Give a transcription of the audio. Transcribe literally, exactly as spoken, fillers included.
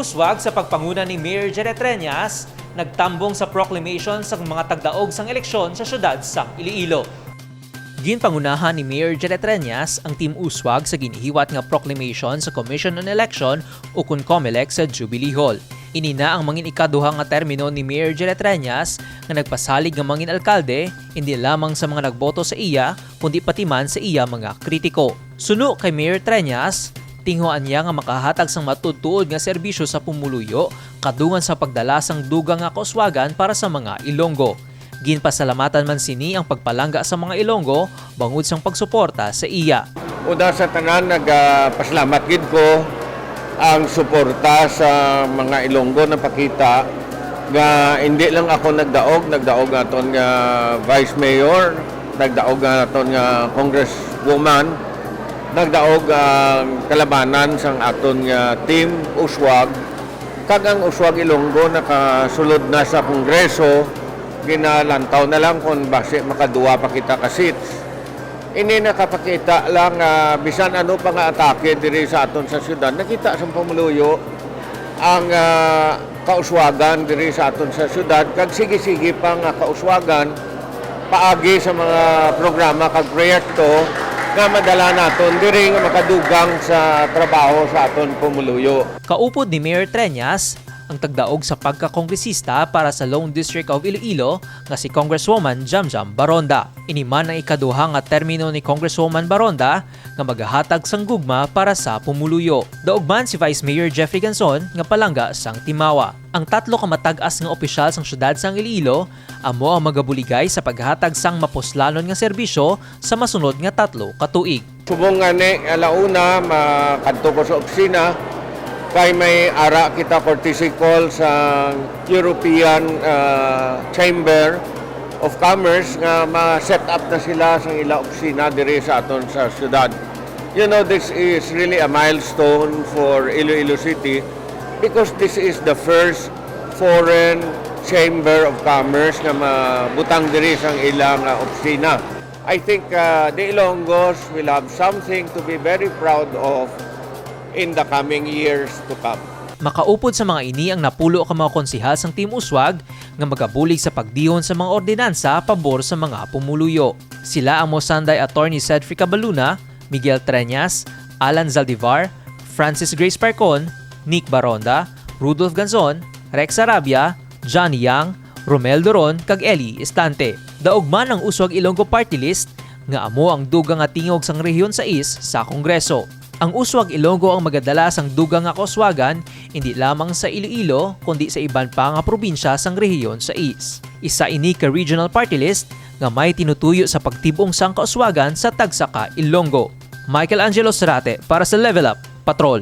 Uswag sa pagpanguna ni Mayor Jerry Treñas, nagtambong sa proclamation sang mga tagdaog sang eleksyon sa siyudad sang Iloilo. Ginpangunahan ni Mayor Jerry Treñas ang Team Uswag sa ginihiwat nga proclamation sa Commission on Election, ukon Comelec, sa Jubilee Hall. Ini na ang mangin ikaduha nga termino ni Mayor Jerry Treñas nga nagpasalig nga mangin alkalde, hindi lamang sa mga nagboto sa iya, kundi pati man sa iya mga kritiko. Suno kay Mayor Treñas, tinguhaan niya nga makahatag sang matuod-tuod nga serbisyo sa pumuluyo, kadungan sa pagdala sang dugang nga kauswagan para sa mga Ilonggo. Ginpasalamatan man sini ang pagpalangga sa mga Ilonggo bangod sang pagsuporta sa iya. Una sa tanan, nagapasalamat gid ko ang suporta sa mga Ilonggo na pakita nga hindi lang ako nagdaog, nagdaog aton nga Vice Mayor, nagdaog aton nga Congresswoman, nagdaog ang kalabanan sang aton nga Team Uswag, kag ang Uswag Ilonggo nakasulod na sa Kongreso, ginalantaw na lang kung basi makaduwa pa kita ka seats. Ini nakapakita lang nga bisan ano pa nga atake diri sa aton sa syudad, nakita sa pumuluyo ang, ah, kauswagan diri sa aton sa syudad, kag sige-sige pa nga kauswagan paagi sa mga programa kag proyekto nga madala naton diri nga makadugang sa trabaho sa aton pumuluyo. Kaupod ni Mayor Treñas ang tagdaog sa pagkakongresista para sa Lone District of Iloilo nga si Congresswoman Jamjam Baronda. Ini man ang ikaduha nga termino ni Congresswoman Baronda nga magahatag sang gugma para sa pumuluyo. Daog man si Vice Mayor Jeffrey Ganzon nga palangga sang Timawa. Ang tatlo ka matag-as nga opisyal sang siyudad sang Iloilo amo ang magabuligay sa paghatag sang mapuslanon nga serbisyo sa masunod nga tatlo ka tuig. Subong gani, alauna, makadto ko sa opisina, kay may ara kita courtesy call sa European, ah, Chamber of Commerce nga ma-set up na sila sa ila opisina diri sa aton sa syudad. You know, this is really a milestone for Iloilo City because this is the first foreign chamber of commerce nga mabutang diri sang ilang, ah, opisina. I think, uh, the Ilonggos will have something to be very proud of in the coming years to come. Makaupod sa mga ini ang napulo ka mga konsehal sang Team Uswag nga magabulig sa pagdihon sa mga ordinansa pabor sa mga pumuluyo. Sila ang mosanday Attorney Cedric Cabaluna, Miguel Treñas, Alan Zaldivar, Francis Grace Parcon, Nick Baronda, Rudolph Ganzon, Rex Arabia, Johnny Yang, Romel Doron, kag Eli Estante. Daog man ang Uswag Ilonggo Party List nga amo ang dugang nga tingog sang Rehiyon sais sa Kongreso. Ang Uswag Ilonggo ang magadala sang dugang nga kauswagan indi lamang sa Iloilo kundi sa iban pa nga probinsya sang Rehiyon sais. Isa ini ka regional party list nga may tinutuyo sa pagtib-ong sang kauswagan sa tagsa ka Ilonggo. Michael Angelo Serate para sa Level Up Patrol.